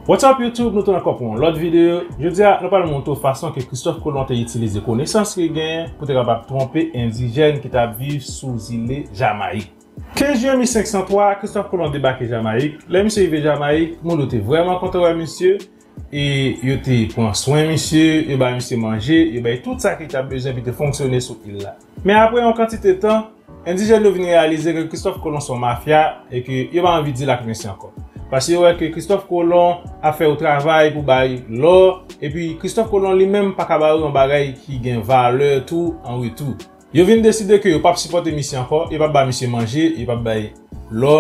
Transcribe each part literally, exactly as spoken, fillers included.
What's up YouTube, nou tounen ankò pou yon lòt videyo. Jodi a, nou pral montre w fason ke Kristòf Kolon te itilize konesans ke l genyen pou te kapab twonpe endijèn ki t ap viv sou zile Jamayik. Kenz jen mil senk san twa, Kristòf Kolon debake Jamayik. Lè misye rive Jamayik, moun yo te vrèman kontan wè misye, e yo te pran swen misye, yo bay misye manje, yo bay tout sa ke l t ap bezwen pou l te fonksyone sou il la. Men apre yon kantite tan, endijèn yo vin reyalize ke Kristòf Kolon se yon mafya e ke yo pa anvi deal ak misye ankò. Paske yo wè ke Kristòf Kolon ap fè yo travay pou bay lò, epi Kristòf Kolon li menm pa ka ba yo yon bagay ki gen valè tou an retou. Yo vin deside ke yo p ap sipòte misye ankò, yo p ap ba misye manje, yo p ap bay lò,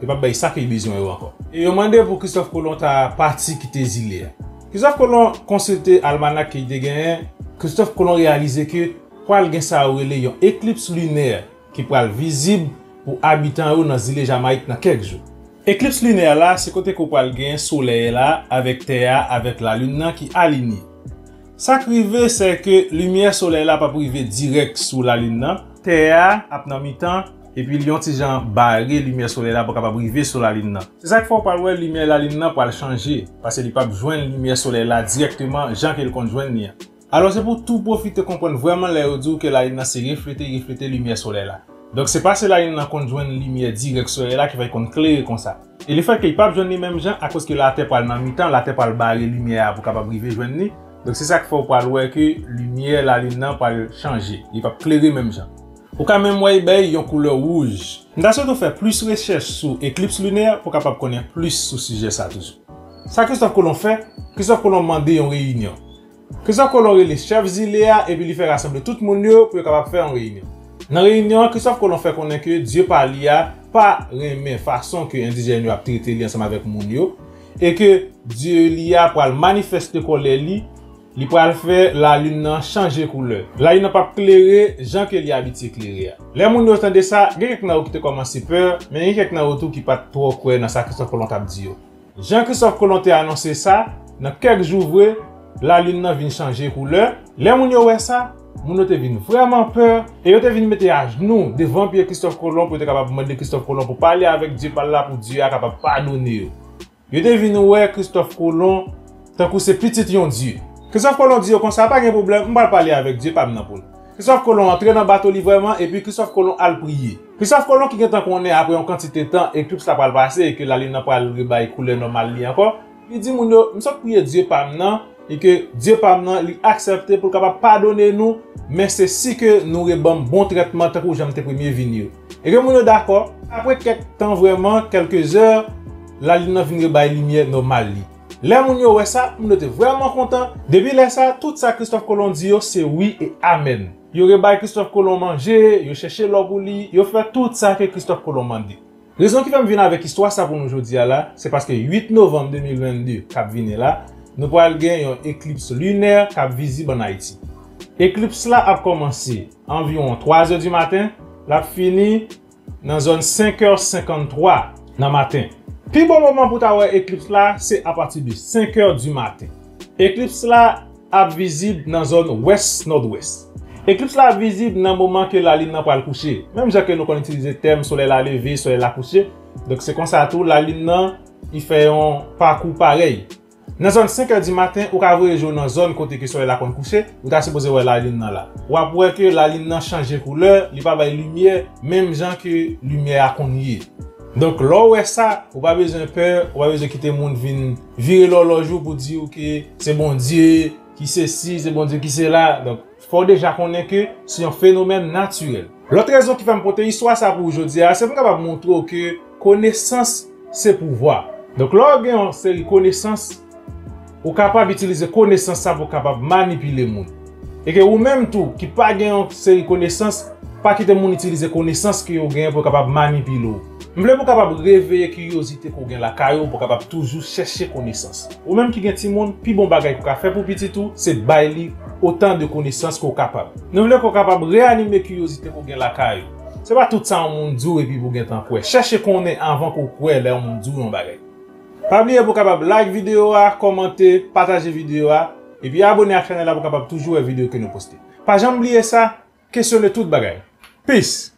yo p ap bay sa ke l bezwen yo ankò. E yo mande pou Kristòf Kolon ta pati kite zile a. Kristòf Kolon konsilte almanak ke l te genyen, Kristòf Kolon reyalize ke pral gen sa yo rele yon eklips linè ki pral vizib pou abitan yo nan zile Jamayik nan kèk jou. Eklips linè la, se kote ke w pral gen solèy la avèk tè a avèk lalin nan ki alinye. Sa k rive, se ke limyè solèy la p ap rive dirèk sou lalin nan. Tè a ap nan mitan, epi l yon ti jan bare limyè solèy la pou kapab rive sou lalin nan. Se sa k fè w pral wè limyè lalin nan pral chanje, paske li p ap jwenn limyè solèy la dirèkteman jan ke l konn jwenn li an. Alò, se pou w tou pwofite konprann vrèman lè yo di w ke lalin nan se reflete, reflete limyè solèy la. Donk, se pa se lalin nan konn jwenn limyè dirèk solèy la ki fè l konn klere konsa. E lefètke l p ap jwenn li menm jan, akoz ke latè pral nan mitan, latè pral bare limyè a pou kapab rive jwenn li. Donk, se sa k fè w pral wè ke limyè lalin nan pral chanje. Li p ap klere menm jan. Ou ka menm wè l bay yon koulè wouj. M ta swete w fè plis rechèch sou eklips linè pou w kapab konnen plis sou sijè sa toujou. Sa Kristòf Kolon fè? Kristòf Kolon mande yon reyinyon. Kristòf Kolon rele chèf zile a epi li fè rasanble tout moun yo pou yo kapab fè yon reyinyon. Nan reyinyon an, Kristòf Kolon fè konnen ke Dye pa li a pa renmen fason ke endijèn yo ap trete li ansanm avèk moun yo, e ke Dye li a pral manifeste kòlè li, li pral fè lalin nan chanje koulè. Lalin nan p ap klere jan ke li abitye klere a. Lè moun yo tande sa, gen kèk nan yo ki te kòmanse pè, men gen kèk nan yo tou ki pa t twò kwè nan sa Kristòf Kolon t ap di yo. Jan Kristòf Kolon te anonse sa, nan kèk jou vre, lalin nan vin chanje koulè. Lè moun yo wè sa, moun yo te vin vrèman pè, e yo te vin mete ajnou devan pye Kristòf Kolon pou yo te kapab mande Kristòf Kolon pou pale avèk Dye pa l la pou Dye a kapab padone yo. Yo te vin wè Kristòf Kolon tankou se pitit yon dye. Kristòf Kolon di yo konsa, "Pa gen pwoblèm, m pral pale avèk Dye pa m nan pou l." Kristòf Kolon antre nan bato li vrèman, epi Kristòf Kolon al priye. Kristòf Kolon ki gentan konnen apre yon kantite tan, eklips la pral pase e ke lalin nan pral rebay koulè nòmal li ankò, li di moun yo, "M sot priye Dye pa m nan, e ke Dye pa m nan, li aksepte pou l kapab padone nou, men se si ke nou reban m bon trètman tankou jan m te premye vin yo." E ke moun yo dakò, apre kèk tan vrèman, kèlke zè, lalin nan vin rebay limyè nòmal li. Lè moun yo wè sa, moun yo te vrèman kontan. Depi lè sa, tout sa Kristòf Kolon di yo, se wi e amèn. Yo rebay Kristòf Kolon manje, yo chèche lò pou li, yo fè tout sa ke Kristòf Kolon mande. Rezon ki fè m vin avèk istwa sa pou nou jodi a la, se paske uit novanm de mil vennde k ap vini la, nou pral gen yon eklips linè k ap vizib ann Ayiti. Eklips la ap kòmanse anviwon twa zè di maten, l ap fini nan zòn senk è senkanntwa nan maten. Pi bon moman pou w ta wè eklips la, se apati de senk è di maten. Eklips la ap vizib nan zòn wès nòdwès. Eklips la ap vizib nan moman ke lalin nan pral kouche. Menm jan ke nou konn itilize tèm solèy la leve, solèy la kouche, donk se konsa tou lalin nan, li fè yon pakou parèy. Nan zòn senk è di maten, ou ka voye je w nan zòn kote ke solèy la konn kouche, ou ta sipoze wè lalin nan la. W ap wè ke lalin nan chanje koulè, li pa bay limyè menm jan ke limyè a konn ye. Donk, lè w wè sa, ou pa bezwen pè, ou pa bezwen kite moun vin vire lòlòj ou pou di w ke se Bondye ki sesi, se Bondye ki sela. Donk, fò w deja konnen ke se yon fenomèn natirèl. Lòt rezon ki fè m pote istwa sa pou ou jodi a, se pou m kapab montre w ke konesans se pouvwa. Donk, lè w gen yon seri konesans, ou kapab itilize konesans sa pou w kapab manipile moun. E ke ou menm tou, ki pa gen yon seri konesans, pa kite moun itilize konesans ke yo genyen pou yo kapab manipile w. M vle pou w kapab reveye kiryozite ke w gen lakay ou, pou w kapab toujou chèche konesans. Ou menm ki gen timoun, pi bon bagay ke w ka fè pou pitit ou, se bay li otan de konesans ke w kapab. Nou vle ke w kapab reyanime kiryozite ke w gen lakay ou. Se pa tout sa yon moun di w epi pou w gentan kwè. Chèche konnen anvan ke w kwè lè yon moun di w yon bagay. Pa bliye pou w kapab like videyo a, kòmante, pataje videyo a, epi abone ak chanèl la pou w kapab toujou wè videyo ke nou poste. Pa janm bliye sa, kesyone tout bagay. Peace!